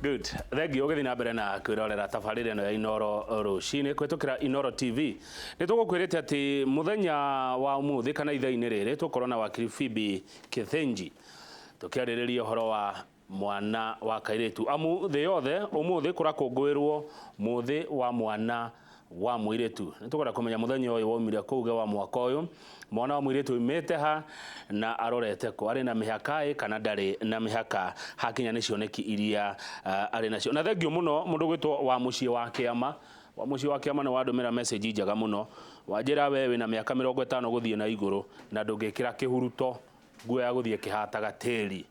Good. Thengiũ ũgĩthiĩ na mbere na kwĩrorera tabarĩra ĩno ya Inoro rũcinĩ kũhĩtũkĩra Inoro TV. Nĩ tũgũkwĩrĩte atĩ mũthenya wa ũmũthĩ kana ithaa-inĩ rĩrĩ tũkorwo na wakiri Phoebe Kithinji tũkĩarĩrĩria ũhoro wa mwana wa kairĩtu amu thĩ yothe ũmũthĩ kũrakũngũĩrwo mũthĩ wa mwana wa mũirĩtu. Nĩ tũkwenda kũmenya mũthenya ũyũ waumire kũ uge wa mwaka ũyũ, mwana wa mũirĩtu oimĩte ha na arorete kũ, arĩ na mĩhaka ĩ kana ndarĩ na mĩhaka hakinya nĩ cioneki iria arĩ nacio. Na thengiũ mũno mũndũ ũgwĩtwo wa mũciĩ wa kĩama, wa mũciĩ wa kĩama nĩ wandũmĩra message njega mũno, wanjĩra we wĩna mĩaka 50 gũthiĩ na igũrũ na ndũngĩkĩra kĩhuruto nguo ya gũthiĩ ĩkĩhataga tĩri.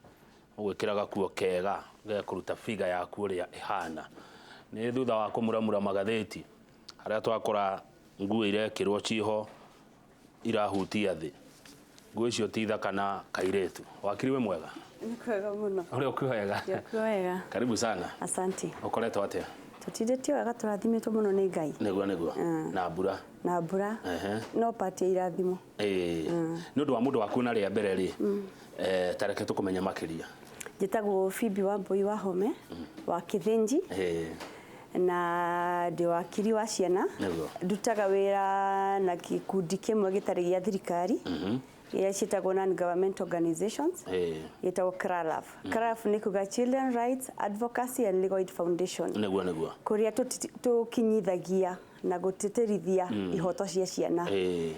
Ũgwĩkĩra gakuo kega gekũruta figure yaku ũrĩa ĩhana. Nĩ thutha wa kũmuramura magathĩti harĩa twakora nguo irekĩrwo ciho irahutia thĩ. Nguo icio ti thaka na kairĩtu. Wakiri wĩ mwega? Nĩ kwega mũno. Ũrĩ okuo wega? Ndĩ okuo wega. Karibu sana. Asante. Ũkoretwo atĩa? Tũtindĩtio wega tũrathimĩtwo mũno nĩ Ngai. Nĩguo nĩguo. Na mbura. Na mbura. No part ya irathimo. Ĩĩ. Nĩ ũndũ wa mũndũ waku na rĩa mbere rĩ, ta reke tũkũmenye makĩria. Njĩtagwo Phoebe Wambui Wahome wa Kĩthĩnji na ndĩ wakiri wa ciana. Nĩguo. Ndutaga wĩra na gĩkundi kĩmwe gĩtarĩ gĩa thirikari iria ciĩtagwo non government organizations gĩtagwo CRALAF. CRALAF nĩ kuga Children Rights Advocacy and Legal Aid Foundation. Nĩguo nĩguo. Kũrĩa tũkinyithagia na gũtĩtĩrithia ihoto cia ciana.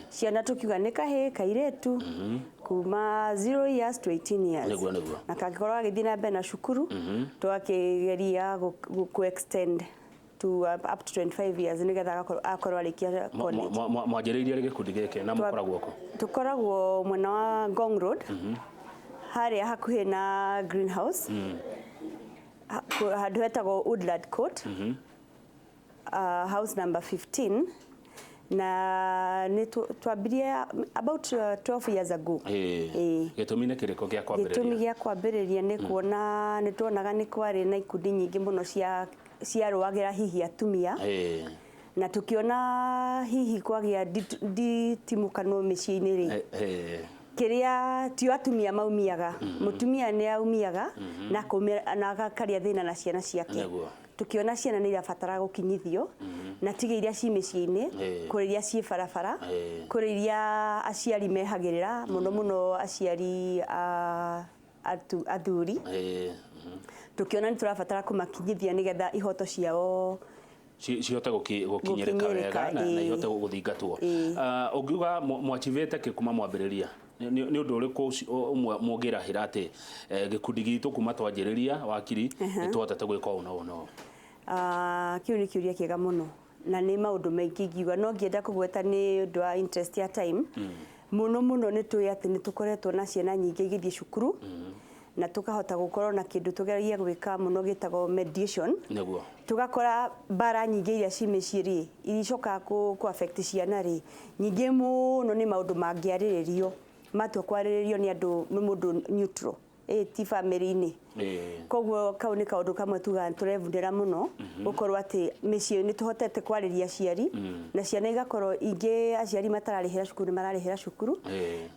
Ciana tũkiuga nĩ kahĩĩ, kairĩtu, kuma 0 years to 18 years. Nĩguo, nĩguo. Na kangĩkorwo gagĩthiĩ na mbere na cukuru, tũgakĩgeria kũ extend to up to 25 years nĩgetha akorwo arĩkia college. Mwanjĩrĩirie rĩ gĩkundi gĩkĩ na mũkoragwo kũ? Tũkoragwo mwena wa Ngong Road, harĩa hakuhĩ na greenhouse, handũ hetagwo Woodland Court, house number 15, na nĩ twambirie about 12 years ago. Ĩĩ. Gĩtũmi nĩ kĩrĩkũ gĩa kwambĩrĩria? Gĩtũmi gĩa kwambĩrĩria nĩ kuona nĩ tuonaga nĩ kwarĩ na ikundi nyingĩ mũno cia ciarũagĩra hihi atumia. Na tũkĩona hihi kwagĩa nditimũkano mĩciĩ-inĩ rĩ, kĩrĩa tio atumia maumiaga, mũtumia nĩ aumiaga na na agakaria thĩna na ciana ciake. Tũkĩona ciana nĩ irabatara gũkinyithio, na tiga iria ci mĩciĩ-inĩ, kũrĩ iria ci barabara, kũrĩ iria aciari mehagĩrĩra, mũno mũno aciari a athuri. Tũkĩona nĩ tũrabatara kũmakinyithia nĩgetha ihoto ciao cihote gũkinyĩrĩka wega na ihote gũthingatwo. Ũngiuga mwachivĩte kĩ kuma mwambĩrĩria? Nĩ ũndũ ũrĩkũ ũmwe mũngĩrahĩra atĩ gĩkundi gitũ kuma twanjĩrĩria wakiri nĩ tũhotete gwĩka ũũ na ũũ na ũũ? Kĩu nĩ kĩũria kĩega mũno na nĩ maũndũ maingĩ ingiuga, no ngĩenda kũgweta nĩ ũndũ wa interest ya time. Mũno mũno nĩ tũĩ atĩ nĩ tũkoretwo na ciana nyingĩ igĩthiĩ cukuru, na tũkahota gũkorwo na kĩndũ tũgeragia gwĩka mũno gĩtagwo mediation. Tũgakora mbara nyingĩ iria ci mĩciĩ rĩ, iria icokaga kũ affect ciana rĩ, nyingĩ mũno nĩ maũndũ mangĩarĩrĩrio, matua kwarĩrĩrio nĩ andũ, nĩ mũndũ neutral, ĩ ti bamĩrĩ-inĩ. Koguo kau nĩ kaũndũ kamwe tugaga nĩ tũrebundĩra mũno, gũkorwo atĩ mĩciĩ nĩ tũhotete kwarĩria aciari, na ciana igakorwo ingĩ aciari matararĩhĩra cukuru nĩ mararĩhĩra cukuru.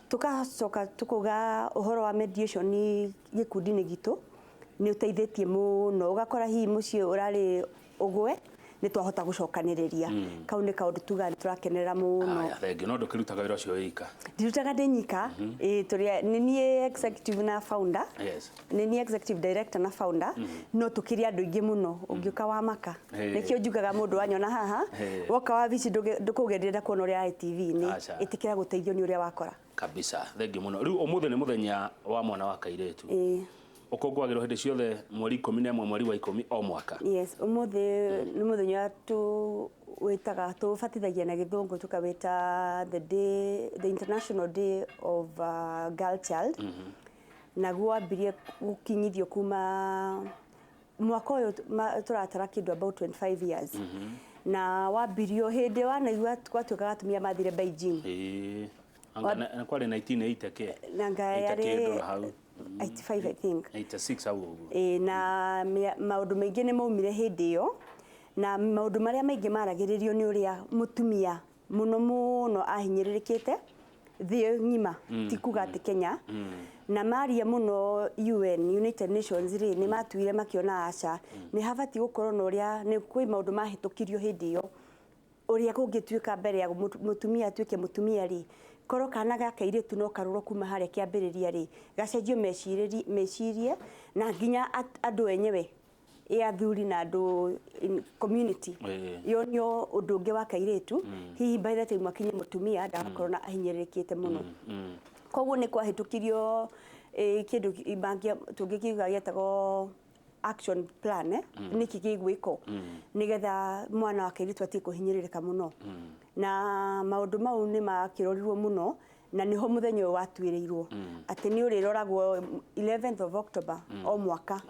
Tũgacoka tũkauga ũhoro wa mediation gĩkundi-inĩ gitũ nĩ ũteithĩtie mũno, ũgakora hihi mũciĩ ũrarĩ ũgwe, nĩ twahota gũcokanĩrĩria. Kau nĩ kaũndũ tugaga nĩ tũrakenerera mũno. Haya, thengiũ. No ndũkĩrutaga wĩra ũcio wĩ ika? Ndirutaga ndĩ nyika. Ĩĩ, nĩ niĩ executive na founder. Nĩ niĩ executive director na founder. No tũkĩrĩ andũ aingĩ mũno, ũngĩũka wa maka. Nĩkĩo njugaga mũndũ wanyona haha, woka wabici ndũkauge ndĩrenda kuona ũrĩa arĩ TV-inĩ. Ĩtĩkĩra gũteithio nĩ ũrĩa wakora. Kabisa, thengiũ mũno. Rĩu ũmũthĩ nĩ mũthenya wa mwana wa kairĩtu. Ũkũngũagĩrwo hĩndĩ ciothe mweri 11 mweri wa 10 o mwaka. Yes, ũmũthĩ nĩ mũthenya tũwĩtaga, tũbatithagia na gĩthũngũ tũkawĩta the day, the International Day of Girl Child. Naguo wambirie gũkinyithio kuma mwaka ũyũ tũratara kĩndũ about 25 years. Na wambirio hĩndĩ wanaigua gwatuĩkaga atumia mathire Beijing. Anga na kwarĩ 1980 kĩ? Na nga 80 yarĩ kĩndũ na hau. 85 I think. 86 hau ũguo. Ĩĩ, na maũndũ maingĩ nĩ maumire hĩndĩ ĩyo, na maũndũ marĩa maingĩ maragĩrĩrio nĩ ũrĩa mũtumia mũno mũno ahinyĩrĩrĩkĩte. Thĩ ng'ima, ti kuga atĩ Kenya, na maria mũno UN, United Nations rĩ, nĩ matuire makĩona aca, nĩ habatiĩ gũkorwo na ũrĩa nĩ kwĩ maũndũ mahĩtũkirio hĩndĩ ĩyo, ũrĩa kũngĩtuĩka mbere ya mũtumia atuĩke mũtumia rĩ, korwo kana ga kairĩtu no karũrwo kuma harĩa kĩambĩrĩria rĩ, gacenjio mecirie na nginya andũ enyewe, ĩ athuri na andũ in community, yonio ũndũ ũngĩ wa kairĩtu. Hihi by the time akinye mũtumia, ndagakorwo na ahinyĩrĩrĩkĩte mũno. Koguo nĩ kwahĩtũkirio kĩndũ tũngĩkiuga gĩetagwo action plan, nĩkĩ gĩgwĩkwo nĩgetha mwana wa kairĩtu atige kũhinyĩrĩrĩka mũno. Na maũndũ mau nĩ makĩrorirwo mũno, na nĩho mũthenya ũyũ watuĩrĩirwo atĩ nĩ ũrĩroragwo 11th of October o mwaka.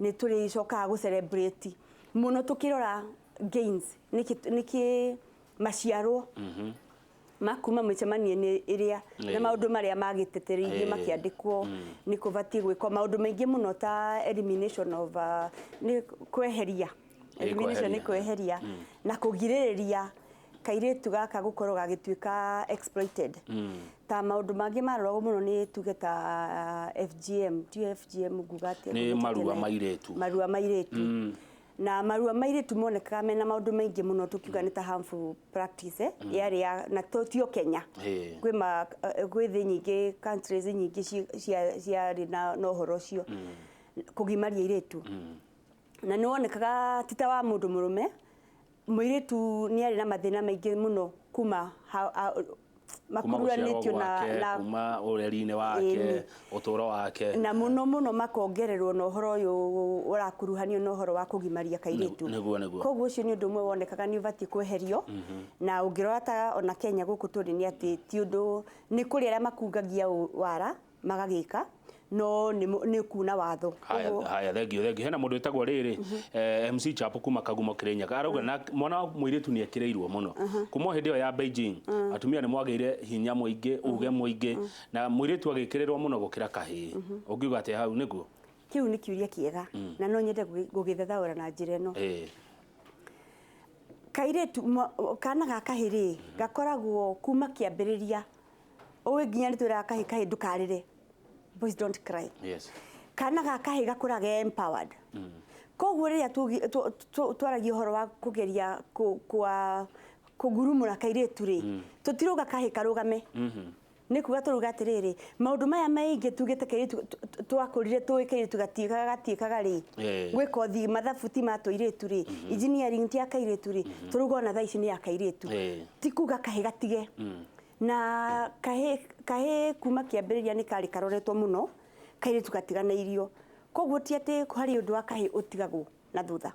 Nĩ tũrĩcokaga gũ celebrate mũno tũkĩrora gains, nĩkĩ maciarwo makuma mĩcemanio-inĩ ĩrĩa na maũndũ marĩa magĩtetereirie makĩandĩkwo nĩ kũbatiĩ gwĩkwo maũndũ maingĩ mũno ta elimination of nĩ kweheria, elimination nĩ kweheria. Kweheria na kũgirĩrĩria kairĩtu gaka gũkorwo gagĩtuĩka exploited. Ta maũndũ mangĩ maroragwo mũno nĩ tuge ta FGM, ti FGM, nguga atĩa? Nĩ marua ma airĩtu. Marua ma airĩtu. Na marua ma airĩtu monekaga mena maũndũ maingĩ mũno, tũkiuga nĩ ta harmful practice, yarĩ ya na tio Kenya, kwĩ ma kwĩ thĩ nyingĩ, countries nyingĩ ciarĩ na ũhoro ũcio kũgimaria airĩtu, na nĩ wonekaga ti ta wa mũndũ mũrũme. Mũirĩtu nĩ arĩ na mathĩna maingĩ mũno kuma kuma gũciarwo makuruhanĩtio na, gwake, na kuma ũreri-inĩ wake, ũtũũro wake. Na mũno mũno makongererwo na ũhoro ũyũ ũrakuruhanio na ũhoro wa kũgimaria kairĩtu. Nĩguo. Koguo ũcio nĩ ũndũ ũmwe wonekaga nĩ ũbatiĩ kweherio. Na ũngĩrora ta ona Kenya gũkũ tũrĩ, nĩ atĩ ti ũndũ, nĩ kũrĩ arĩa makungagia wara magagĩka, no nĩ kuna watho. Haya. Haya, thank you, thank you. Hena mũndũ wĩtagwo rĩrĩ MC Chapo kuma Kagumo Kirinyaga, arauga na mwana wa mũirĩtu nĩ ekĩrĩirwo mũno kuma o hĩndĩ ĩyo ya Beijing. Atumia nĩ mwagĩire hinya mũingĩ, uge mũingĩ, na mũirĩtu agĩkĩrĩrwo mũno gũkĩra kahĩĩ. Ũngiuga atĩa hau nĩguo? Kĩu nĩ kĩũria kĩega na no nyende gũgĩthathaũra na njĩra ĩno. Kairĩtu kana ga kahĩ rĩ, gakoragwo kuma kĩambĩrĩria ũĩ nginya nĩ twĩraga kahĩ, kahĩ ndũkarĩre, boys don't cry. Kana ga kahĩ gakũraga empowered. Koguo rĩrĩa twaragia ũhoro wa kũgeria kũgurumũra kairĩtu rĩ, tũtirauga kahĩ karũgame. Nĩ kuga tũrauga atĩrĩrĩ, maũndũ maya maingĩ tugĩte kairĩtu twakũrire tũĩ kairĩtu gatiĩkaga gatiĩkaga rĩ, gwĩ kothi mathabu ti ma tũirĩtu rĩ, engineering ti ya kairĩtu rĩ, tũrauga ona thaa ici nĩ ya kairĩtu. Ti kuga kahĩ gatige. Na kahĩ kuma kĩambĩrĩria nĩ karĩ karoretwo mũno, kairĩtu gatiganĩirio. Koguo ti atĩ harĩ ũndũ wa kahĩ ũtigagwo na thutha,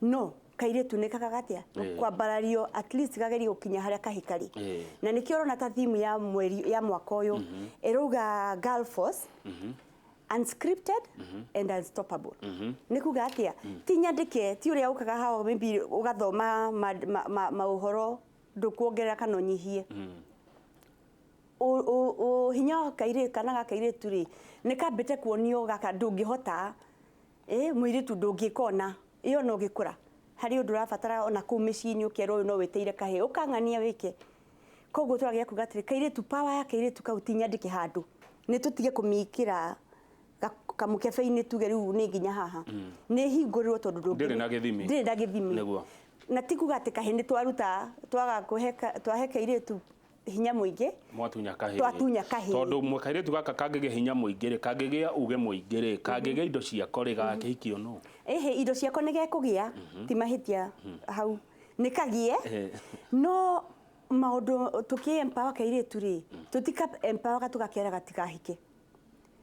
no kairĩtu nĩ kagaga atĩa kwambarario, at least kagerie gũkinya harĩa kahĩ karĩ. Na nĩkĩo ũrona ta theme ya mweri ya mwaka ũyũ ĩrauga girl force, unscripted and unstoppable. Nĩ kuga atĩa? Ti nyandĩke, ti ũrĩa ũkaga haha maybe ũgathoma maũhoro, ndũkuongerera kana ũnyihie. Hinya wa kairĩtu, kana ga kairĩtu rĩ, nĩ kambĩte kuonio gaka ndũngĩhota, mũirĩtu ndũngĩka ona ĩyo no ũgĩkũra harĩ ũndũ ũrabatara ona kũu mĩciĩ-inĩ, ũkerwo ũyũ no wĩtĩire kahĩ ũkang'ania wĩke. Koguo tũragĩa kuga atĩrĩ, kairĩtu, power ya kairĩtu kau ti nyandĩke handũ, nĩ tũtige kũmĩkĩra kamũkebe-inĩ tuge rĩu nĩ nginya haha, nĩ hingũrĩrwo tondũ Ndĩrĩ na gĩthimi. Ndĩrĩ na gĩthimi. Na ti kuga atĩ kahĩ nĩ twaruta twaga kũhe twahe kairĩtu hinya mũingĩ. Mwatunya kahĩĩ. Twatunya kahĩĩ. Tondũ kairĩtu gaka kangĩgĩa hinya mũingĩ rĩ, kangĩgĩa uge mũingĩ rĩ, kangĩgĩa indo ciako rĩ, gagakĩhikio nũ? Ĩhĩ, indo ciako nĩ gekũgĩa, ti mahĩtia hau, nĩ kagie. No maũndũ tũkĩ empower kairĩtu rĩ, tũtika empower tũgakera gatikahike,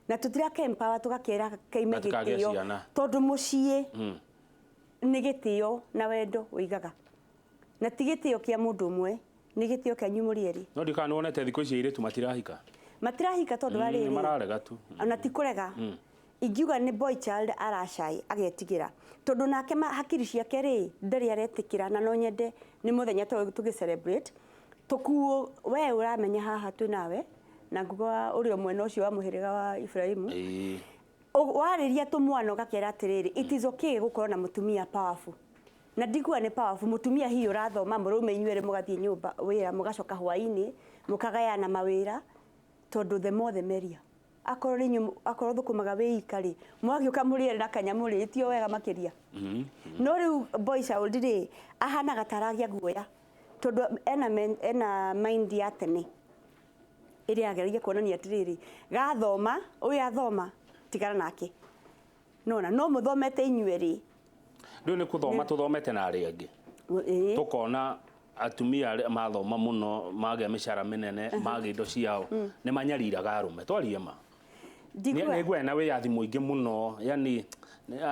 na tũtiraka empower tũgakera kaime Gatikagĩe gĩtĩo ciana. Tondũ mũciĩ nĩ gĩtĩo na wendo ũigaga, na ti gĩtĩo kĩa mũndũ ũmwe, nĩ gĩtĩo kĩanyu mũrĩ erĩ. No ndikana nĩwonete thikũ ici airĩtu matirahika. Matirahika tondũ wa Nĩ rĩrĩ, mararega tu. Ona ti kũrega, ingiuga nĩ boy child aracai agetigĩra, tondũ nake hakiri ciake rĩ, ndarĩ aretĩkĩra. Na no nyende nĩ mũthenya tũgĩ celebrate tũkuo, we ũramenya haha twĩ nawe na nguga ũrĩ o mwena ũcio wa mũhĩrĩga wa Ibrahimu. Warĩria tũmwana ũgakera atĩrĩrĩ, it is okay gũkorwo na mũtumia powerful. Na ndikuga nĩ powerful mũtumia hihi ũrathoma, mũraume inyuerĩ mũgathiĩ nyũmba wĩra, mũgacoka hwaĩ-inĩ. Mũkagayana mawĩra tondũ the more the merrier. Akorwo nĩ inyuĩ akorwo thũkũmaga wĩ ika rĩ, mwagĩũka mũrĩ erĩ na kanyamũ rĩ, tio wega makĩria. No rĩu boy child rĩ, ahanaga ta aragĩa guoya tondũ ena mind ya tene ĩrĩa ageragia kuonania atĩrĩrĩ, gathoma ũyũ athoma tigana nake. Nona no mũthomete inyuĩ rĩ. Rĩu nĩ kũthoma tũthomete na arĩa angĩ. Tũkona atumia arĩa mathoma mũno magĩa mĩcara mĩnene magĩa indo ciao nĩ manyariraga arũme twarie ma. Nĩ nguoya na wĩyathi mũingĩ mũno, yani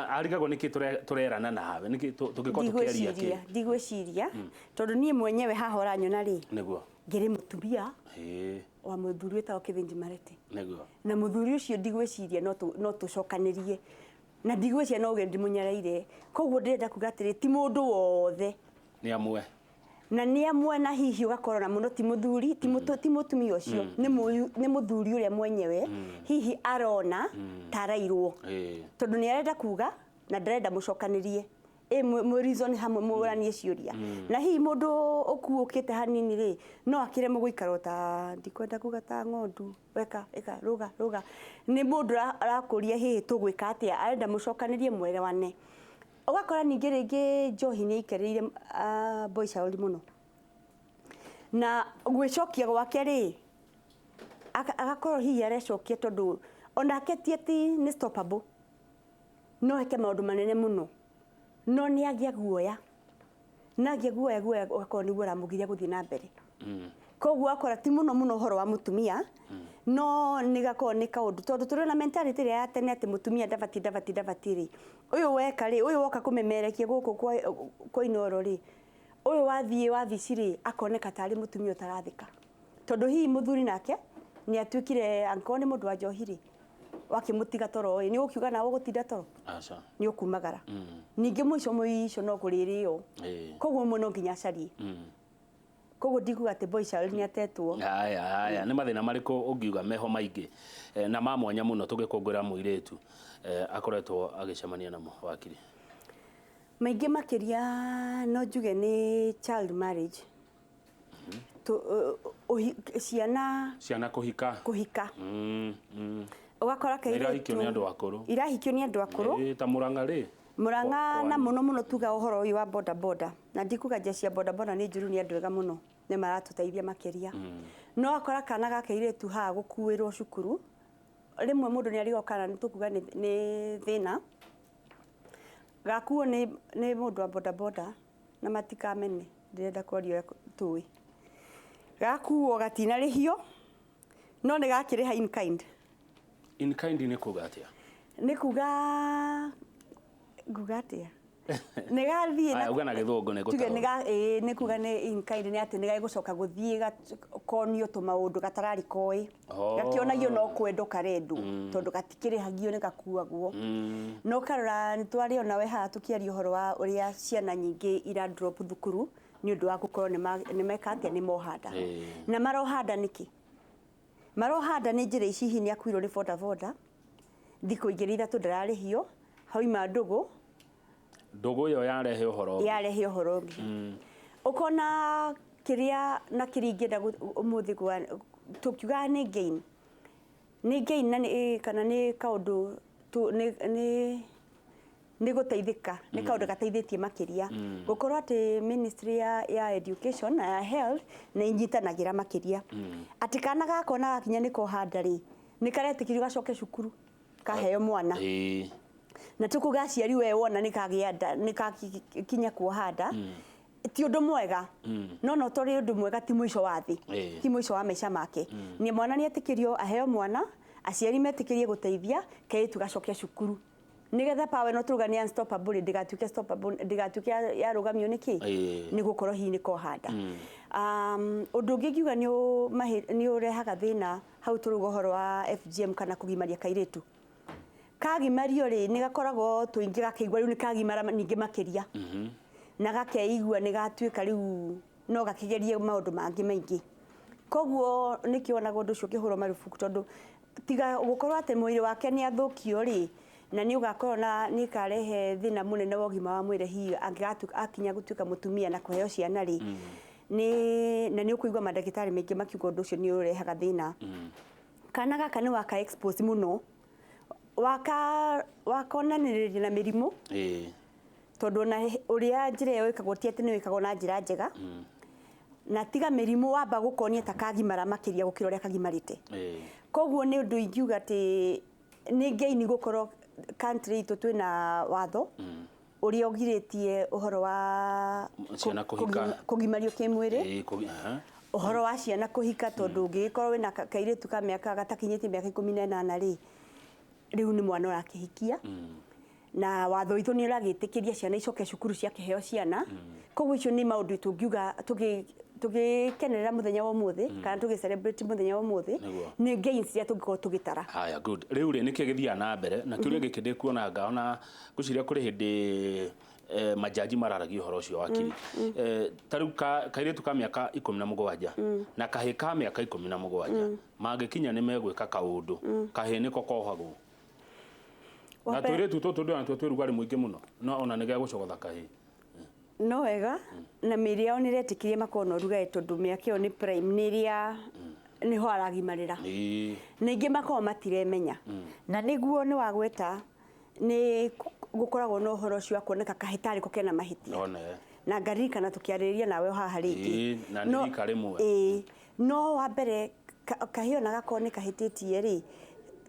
arigagwo nĩkĩ tũrerana nawe, nĩkĩ tũngĩkorwo tũkĩaria kĩ. Ndigwĩciria tondũ niĩ mwenyewe haha ũranyona rĩ, nĩguo ngĩrĩ mũtumia wa mũthuri wĩtagwo Kĩthĩnji Marete. Nĩguo. Na mũthuri ũcio ndigwĩciria no tũcokanĩrie na ndigwĩciria no uge ndimũnyareire. Koguo ndĩrenda kuga atĩrĩ, ti mũndũ wothe. Nĩ amwe. Na nĩ amwe, na hihi ũgakorwo na mũno ti mũthuri, ti mũtumia ũcio, nĩ mũthuri ũrĩa mwenyewe hihi arona ta arairwo. Tondũ nĩ arenda kuga na ndarenda mũcokanĩrie. Mũ reason hamwe mũranie ciũria. Na hihi mũndũ ũkuũkĩte hanini rĩ, no akĩre mũgũikara ta ndikwenda kuga ta ng'ondu, weka ĩka rũga rũga. Nĩ mũndũ arakũria hihi tũgwĩka atĩa, arenda mũcokanĩrie mwelewane. Ũgakora ningĩ rĩngĩ njohi nĩ aikarĩire boy child mũno. Na gwĩcokia gwake rĩ, agakorwo hihi arecokia tondũ onake ti atĩ nĩ stoppable. No eke maũndũ manene mũno. No nĩ agĩa guoya. Na agĩa guoya guoya ũgakorwo nĩguo ũramũgiria gũthiĩ na mbere. Koguo akora ti mũno mũno ũhoro wa mũtumia, no nĩ gakorwo nĩ kaũndũ tondũ tũrĩ na mentality ĩrĩa ya tene atĩ mũtumia ndabati ndabati ndabati rĩ. Ũyũ weka rĩ, ũyũ woka kũmemerekia gũkũ kwa Inooro rĩ, ũyũ wathiĩ wabici rĩ, akoneka tarĩ mũtumia ũtarathĩka. Tondũ hihi mũthuri nake nĩ atuĩkire angĩkorwo nĩ mũndũ wa njohi rĩ, wakĩmũtiga toro ĩ, nĩ ũkiuga nawe ũgũtinda toro? Aca. Nĩ ũkumagara. Ningĩ mũico mũico no kũrĩrĩo. Koguo mũno no nginya acarie. Koguo ndikuga atĩ boy child nĩ atetwo. Haya haya, nĩ mathĩna marĩkũ ũngiuga meho maingĩ na ma mwanya mũno tũgĩkũngũĩra mũirĩtu akoretwo agĩcemania namo wakiri? Maingĩ makĩria no njuge nĩ child marriage. Ciana kũhika. Kũhika. Ũgakora kairĩtu irahikio nĩ andũ akũrũ. Irahikio nĩ andũ akũrũ. Ta Murang'a rĩ. Murang'a na mũno mũno tuga ũhoro ũyũ wa boda boda. Na ndikuga jeshi ya boda boda nĩ njũru, nĩ andũ ega mũno. Nĩ maratũteithia makĩria. No akora kana ga kairĩtu haha gũkuĩrwo cukuru. Rĩmwe mũndũ nĩ arigagwo kana nĩ tũkuga nĩ thĩna. Gakuo nĩ mũndũ wa boda boda na matikamene. Ndĩrenda kwaria ũrĩa tũĩ. Gakuo gatinarĩhio no nĩ gakĩrĩha in kind. In kind nĩ kuga atĩa? Nĩ kuga nguga atĩa? Nĩ gathiĩ na uga na gĩthũngũ nĩ gũtaũra. Nĩ kuga nĩ in kind nĩ atĩ nĩ gagũcoka gũthiĩ gakonio tũmaũndũ gatararĩ koĩ. Gakĩonagio no kwendwo karendwo tondũ gatikĩrĩhagio nĩ gakuagwo. No karora nĩ twarĩ onawe haha tũkĩaria ũhoro wa ũrĩa ciana nyingĩ ira drop thukuru nĩ ũndũ wa gũkorwo nĩ meka atĩa, nĩ mohanda. Na marohanda nĩkĩ? Marohanda nĩ njĩra ici hihi nĩ akuirwo nĩ boda boda. Thikũ igĩrĩ ithatũ ndararĩhio, hauma ndũgũ. Ndũgũ ĩyo yarehe ũhoro ũngĩ. Yarehe ũhoro ũngĩ. Ũkona kĩrĩa na kĩrĩa ingĩenda ũmũthĩ tũkiugaga nĩ gain. Nĩ gain na nĩ kana nĩ kaũndũ nĩ gũteithĩka, nĩ kaũndũ gateithĩtie makĩria. Gũkorwo atĩ ministry ya education na ya health nĩ inyitanagĩra makĩria. Atĩ kana gakona gakinya nĩ kohanda rĩ, nĩ karetĩkĩrio gacoke cukuru kaheo mwana. Na tukuga aciari we wona nĩ kagĩa nda, nĩ kakinya kuoha nda. Ti ũndũ mwega. No no tori ũndũ mwega ti mũico wa thĩ. Ti mũico wa maica make. Ni mwana nĩ etĩkĩrio aheo mwana, aciari metĩkĩrie gũteithia kairĩtu gacoke cukuru. Nigetha power no turuga ni unstoppable ndigatuike stoppable ndigatuike yarugamio niki ni gukorwo hihi ni kohanda. Undu ungi ngiuga ni urehaga thina hau turuga uhoro wa FGM kana kugimaria kairitu. Kagimario ri ni gakoragwo tuingi gakigwa riu ni kagimara ningi makiria. Na gakeigua ni gatuika riu no gakigerie maundu mangi maingi. Koguo nikionaga undu ucio ukihurwo marubuku tondu tiga gukorwo ati mwiri wake ni athukio ri na ni ugakorwo na ni karehe thina munene wa ũgima wa mwĩrĩ hihi angĩgatuĩka akinya gũtuĩka mũtumia na kũheo ciana rĩ. Nĩ na nĩ ũkũigua mandagĩtarĩ maingĩ makiuga ũndũ ũcio nĩ ũrehaga thĩna. Kana gaka nĩ waka expose mũno, waka wakonanĩrĩria na mĩrimũ, tondũ ona ũrĩa njĩra ĩyo ĩkagwo ti atĩ nĩ ĩkagwo na njĩra njega. Na tiga mĩrimũ, wamba gũkonia ta kagimara makĩria gũkĩra ũrĩa kagimarĩte. Koguo nĩ ũndũ ingiuga atĩ nĩ gain gũkorwo country itũ twĩna watho ũrĩa ũgirĩtie ũhoro wa ciana kũhika. Kũgimario kĩmwĩrĩ. Aha. Ũhoro wa ciana kũhika, tondũ ũngĩgĩkorwo wĩna kairĩtu ka mĩaka gatakinyĩtie mĩaka 18 rĩ, rĩu nĩ mwana ũrakĩhikia, na watho witũ nĩ ũragĩtĩkĩria ciana icoke cukuru ciakĩheo ciana. Koguo icio nĩ maũndũ tũngiuga tũgĩkenerera mũthenya wa ũmũthĩ kana tũgĩ celebrate mũthenya wa ũmũthĩ. Nĩ gains iria tũngĩkorwo tũgĩtara. Haya, good. Rĩu rĩ, nĩkĩ gĩthiaga na mbere na kĩũria gĩkĩ ndĩkuona ona ngwĩciria kũrĩ hĩndĩ majaji mararagia ũhoro ũcio, wakiri. Ta rĩu kairĩtu ka mĩaka 17 na kahĩ ka mĩaka 17 mangĩkinya nĩ megwĩka kaũndũ, kahĩ nĩko kohagwo na tũirĩtu tũtũ ndĩrona tuo twĩ rugarĩ mũingĩ mũno, no ona nĩ gegũcogotha kahĩ. No wega, na mĩĩrĩ yao nĩ ĩretĩkĩria makorwo na ũrugarĩ, tondũ mĩaka ĩyo nĩ prime, nĩ ĩrĩa nĩho aragimarĩra. Ningĩ makoragwo matiremenya, na nĩguo nĩ wagweta nĩ gũkoragwo na ũhoro ũcio wa kuoneka kahĩ tarĩ ko kena mahĩtia. One. Na ngaririkana tũkĩarĩrĩria nawe o haha rĩngĩ. Ĩĩ, na nĩ rika rĩmwe. Ĩĩ, no wa mbere kahĩ ona gakorwo nĩ kahĩtĩtie rĩ,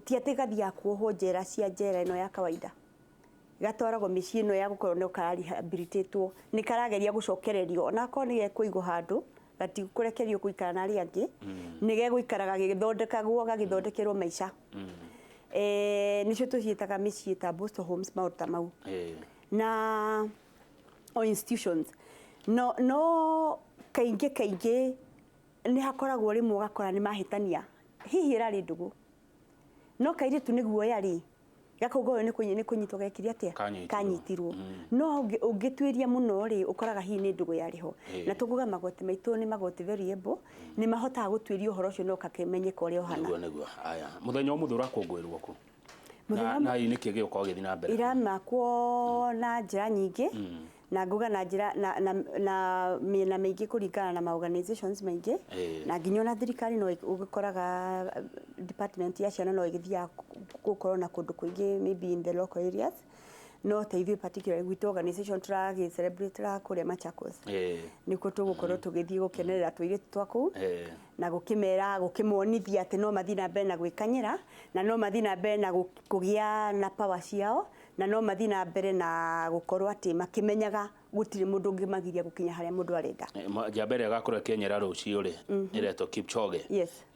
ti atĩ gathiaga kuohwo njera cia njera ĩno ya kawaida, gatwaragwo mĩciĩ ĩno ya gũkorwo no kararehabilitatwo, nĩ karageria gũcokererio, onakorwo nĩ gekũigwo handũ gatikũrekerio gũikara na arĩa angĩ, nĩ gegũikara gagĩthondekagwo, gagĩthondekerwo maica. Nĩcio tũciĩtaga mĩciĩ ta Boston Homes, maũndũ ta mau na o institutions. No kaingĩ kaingĩ nĩ hakoragwo rĩmwe ũgakora nĩ mahĩtania, hihi ĩrarĩ ndũgũ, no kairĩtu nĩ guoya rĩ, gakauga ũyũ nĩ kũnyitwo gekire atĩa. Kanyitirwo. Kanyitirwo. No ũngĩtuĩria mũno rĩ, ũkoraga hihi nĩ ndũgũ yarĩ ho. Na tũkuga magoti maitũ nĩ magoti very able, nĩ mahotaga gũtuĩria ũhoro ũcio no kakĩmenyeka ũrĩa ũhana. Nĩguo. Aya, mũthenya wa ũmũthĩ ũrakũngũĩrwo kũ? Mũthenya Na hihi nĩkĩ gĩgũkorwo gĩthiĩ na mbere? Iramakwo na njĩra nyingĩ, na nguga na njĩra na mĩena mĩingĩ kũringana na ma organizations maingĩ, na nginya ona thirikari no ũgĩkoraga department ya ciana no ĩgĩthiaga gũkorwo na kũndũ kũingĩ, maybe in the local areas, no ta ithuĩ particularly gwitũ organization tũragĩ celebrate kũrĩa Machakos. Nĩkuo tũgũkorwo tũgĩthiĩ gũkenerera tũirĩtu twa kũu na gũkĩmera, gũkĩmonithia atĩ no mathiĩ na mbere na gwĩkanyĩra, na no mathiĩ na mbere na kũgĩa na power ciao, na no mathiĩ na mbere na gũkorwo atĩ makĩmenyaga gũtirĩ mũndũ ũngĩmagiria gũkinya harĩa mũndũ arenda. Njamba ĩrĩa ĩgakorwo ĩkĩenyera rũciũ rĩ, ĩretwo Kipchoge.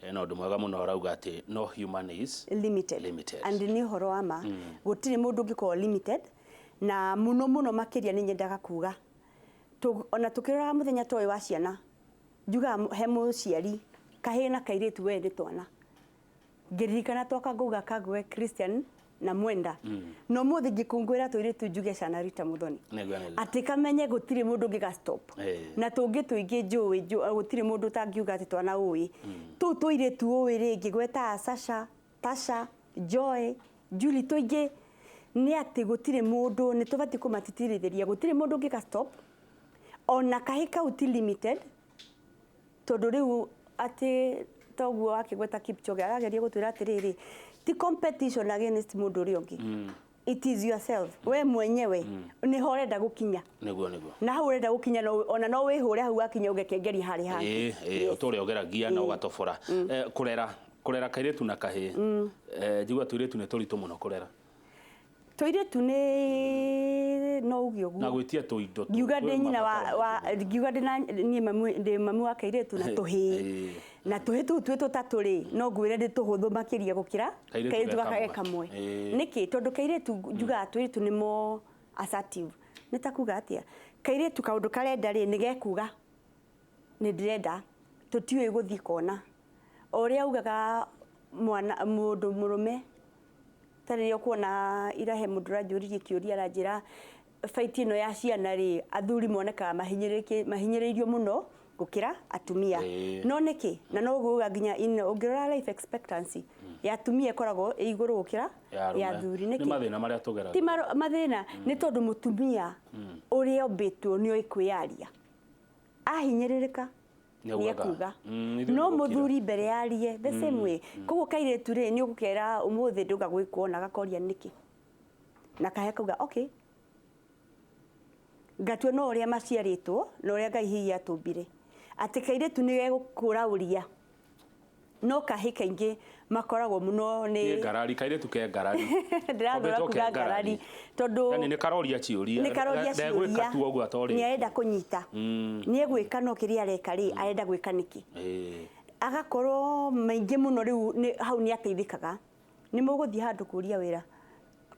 Ena ũndũ mwega mũno arauga atĩ no human is limited. Limited. And nĩ ũhoro wa ma, gũtirĩ mũndũ ũngĩkorwo limited, na mũno mũno makĩria nĩ nyendaga kuga ona tũkĩroraga mũthenya ta ũyũ wa ciana, njugaga he mũciari kahĩĩ na kairĩtu we nĩ twana, ngĩririkana twaka ngauga kagwe Christian na Mwenda, no mũthĩ ngĩkũngũĩra tũirĩtu njuge Shana Rita Muthoni, Nĩguo. atĩ kamenye gũtirĩ mũndũ ũngĩga stop. Na tũngĩ tũingĩ njũĩ gũtirĩ mũndũ ũtangiuga atĩ twana ũĩ tũu tũirĩtu ũĩ rĩ, ngĩgwetaga Sasha, Tasha, Joy, Julie, tũingĩ nĩ atĩ gũtirĩ mũndũ, nĩ tũbatiĩ kũmatitirithĩria gũtirĩ mũndũ ũngĩga stop, ona kahĩ kau ti limited, tondũ rĩu atĩ toguo wakĩgweta Kipchoge arageria gũtwĩra atĩrĩrĩ, ti competition against mũndũ ũrĩa ũngĩ, it is yourself, we mwenyewe nĩho ũrenda gũkinya. Nĩguo. Na hau ũrenda gũkinya ona no wĩhũre hau wakinya ũgekengeria harĩ hangĩ. Ĩĩ, ĩĩ, ũtũre ũgeragia na ũgatobora. Kũrera kairĩtu na kahĩĩ, njigua tũirĩtu nĩ tũritũ mũno kũrera. Tũirĩtu nĩ no uge ũguo. Na gwĩtia tũindo ngiuga twĩ ndĩ nyina wa mabataro wa maingĩ. Ngiuga ndĩ na niĩ mamu, ndĩ mamu wa kairĩtu na tũhĩĩ, na tũhĩĩ tũu twĩ tũtatũ rĩ, no ngwĩre ndĩ tũhũthũ makĩria gũkĩra kairĩtu kairĩtu ge gaka ge kamwe. kamwe. Nĩkĩ? Tondũ kairĩtu njugaga tũirĩtu nĩ more assertive. Nĩ ta kuga atĩa, kairĩtu kaũndũ karenda rĩ, nĩ gekuga nĩ ndĩrenda, tũtiũĩ gũthiĩ kona o ũrĩa ugaga mwana mũndũ mũrũme. Ta rĩrĩa ũkuona ira he mũndũ ũranjũririe kĩũria, aranjĩra fight ĩno ya ciana rĩ, athuri monekaga mahinyĩrĩirio mũno gũkĩra atumia. No nĩkĩ? Na no ũguo nginya ũngĩrora life expectancy ya atumia ĩkoragwo ĩ igũrũ gũkĩra Ya arũme. ya athuri. Nĩ Nĩkĩ? mathĩna marĩa tũgeragĩra. Ti mathĩna, nĩ tondũ mũtumia ũrĩa ũmbĩtwo nĩ oĩ kwĩyaria. Ahinyĩrĩrĩka nĩekuga. No mũthuri mbere yarie the same way. Koguo kairĩtu rĩ, nĩ ũgũkera ũmũthĩ ndũga gwĩkwo, na gakoria nĩkĩ, na kahe kauga okay, ngatua no ũrĩa maciarĩtwo na ũrĩa Ngai hihi atũmbire, atĩ kairĩtu nĩ gegũkũraũria, no kahĩ kaingĩ makoragwo mũno nĩ ngarari. Kairĩtu ke ngarari. Ndĩrathũra kuga ngarari tondũ yani nĩ karoria ciũria. Nĩ karoria ciũria. Tu ũguo atorĩ. Nĩ arenda kũnyita, nĩ egwĩka, no kĩrĩa areka rĩ, arenda gwĩka nĩkĩ? Agakorwo maingĩ mũno rĩu hau nĩ ateithĩkaga. Nĩ mũgũthiĩ handũ kũria wĩra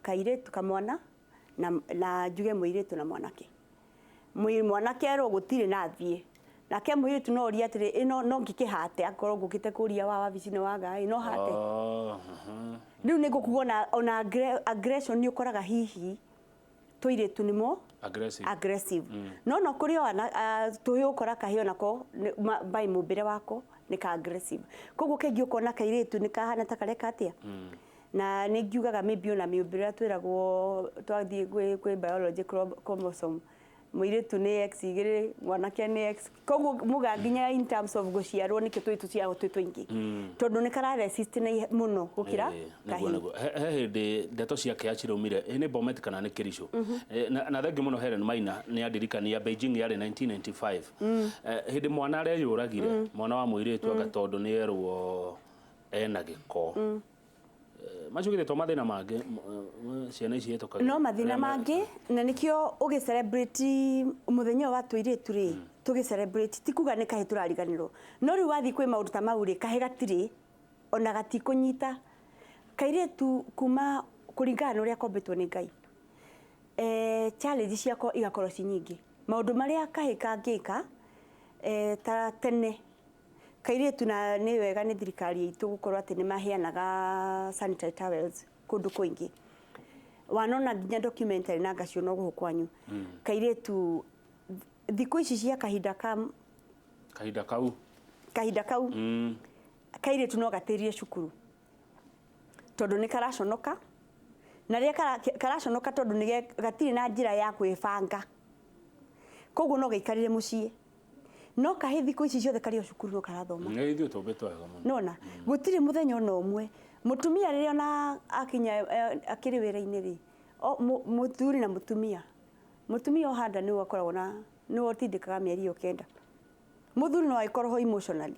kairĩtu kamwana na njuge mũirĩtu na mwanake, mwanake erwo gũtirĩ na athiĩ, nake mũirĩtu no orie atĩrĩ, ĩno no ngĩkĩhate akorwo ngũkĩte kũria wa wabici-inĩ wa Ngai no hate. Rĩu nĩ ngũkuga ona aggression nĩ ũkoraga hihi tũirĩtu nĩmo aggressive. No no kũrĩ o tũhĩ ũkora kahĩ onako by mũmbĩre wako nĩ ka aggressive. Koguo kaingĩ ũkona kairĩtu nĩ kahana ta kareka atĩa. Na nĩ ngiugaga maybe ona mĩũmbĩre twĩragwo twathiĩ kwĩ biology chromosome, mũirĩtu nĩ X igĩrĩ, mwanake nĩ X. Koguo muga nginya in terms of gũciarwo nĩkĩo tũĩ tũciaragwo twĩ tũingĩ, tondũ nĩ kara resist na mũno gũkĩra kahĩ. He hĩndĩ ndeto cia kĩeha ciraumire, nĩ Bomet kana nĩ Kericho, na thengi mũno Helen Maina nĩ andirikania Beijing yarĩ 1995, hĩndĩ mwana areyũragire, mwana wa mũirĩtu, anga tondũ nĩ erwo ena gĩko. Macio githĩ to mathĩna mangĩ ciana ici hĩtũkagĩra? No mathĩna mangĩ, na nĩkĩo ũgĩ celebrate mũthenya wa tũirĩtu rĩ, tũgĩ celebrate ti kuga nĩ kahĩ tũrariganĩrwo, no rĩu wathiĩ kwĩ maũndũ ta mau rĩ, kahĩ gatirĩ ona gatikũnyita. Kairĩtu kuma kũringana na ũrĩa kombĩtwo nĩ Ngai, challenge ciako igakorwo ci nyingĩ. Maũndũ marĩa kahĩ kangĩka ta tene kairĩtu, na nĩ wega nĩ thirikari itũ gũkorwo atĩ nĩ maheanaga sanitary towels kũndũ kũingĩ. Wanona nginya documentary na ngaciona gũkũ kwanyu, kairĩtu thikũ ici cia kahinda ka kahinda kau, kahinda kau kairĩtu no gatĩrie cukuru tondũ nĩ karaconoka, na rĩrĩa karaconoka tondũ nĩ gatirĩ na njĩra ya kwĩbanga, koguo no gaikarire mũciĩ. No kahĩ thikũ ici ciothe karĩ o cukuru no karathoma. Nĩ ithuĩ tũmbĩtwo wega mũno. Nona gũtirĩ mũthenya ona ũmwe mũtumia rĩrĩa ona akinya akĩrĩ wĩra-inĩ rĩ, mũthuri na mũtumia, mũtumia ohanda nĩwe akoragwo na nĩwe ũtindĩkaga mĩeri ĩyo 9. Mũthuri no agĩkorwo ho emotionally,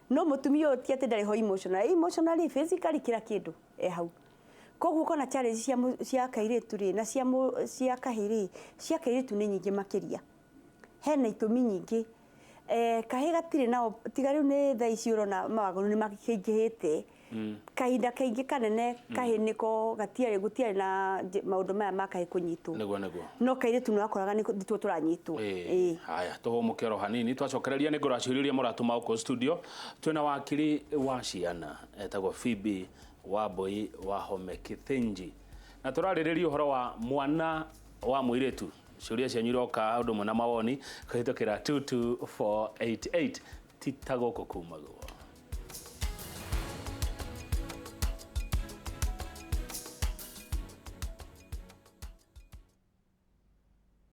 no mũtumia ũyũ ti atĩ ndarĩ ho emotionally, emotionally, physically, kila kĩndũ e hau. Koguo ũkona challenge cia kairĩtu rĩ na cia kahĩ rĩ, cia kairĩtu nĩ nyingĩ makĩria. Hena itũmi nyingĩ. Kahĩ gatirĩ nao, tiga rĩu nĩ thaa ici ũrona mawaganu nĩ makĩingĩhĩte. Kahinda kaingĩ kanene kahĩ nĩko gatiarĩ, gũtiarĩ na maũndũ maya ma kahĩ kũnyitwo. Nĩguo nĩguo. No kairĩtu nĩ wakoraga nĩ nĩtuo tũranyitwo. Haya, tũhũmũke oro hanini, twacokereria nĩ ngũraciũrĩria mũratũma gũkũ studio. Twĩna wakiri wa ciana etagwo Phoebe Wambui Wahome Kithinji, na tũrarĩrĩria ũhoro wa mwana wa mũirĩtu. Ciũria cianyu iroka ũndũ ũmwe na mawoni kũhĩtũkĩra 22488. Ti ta gũkũ kumagwo.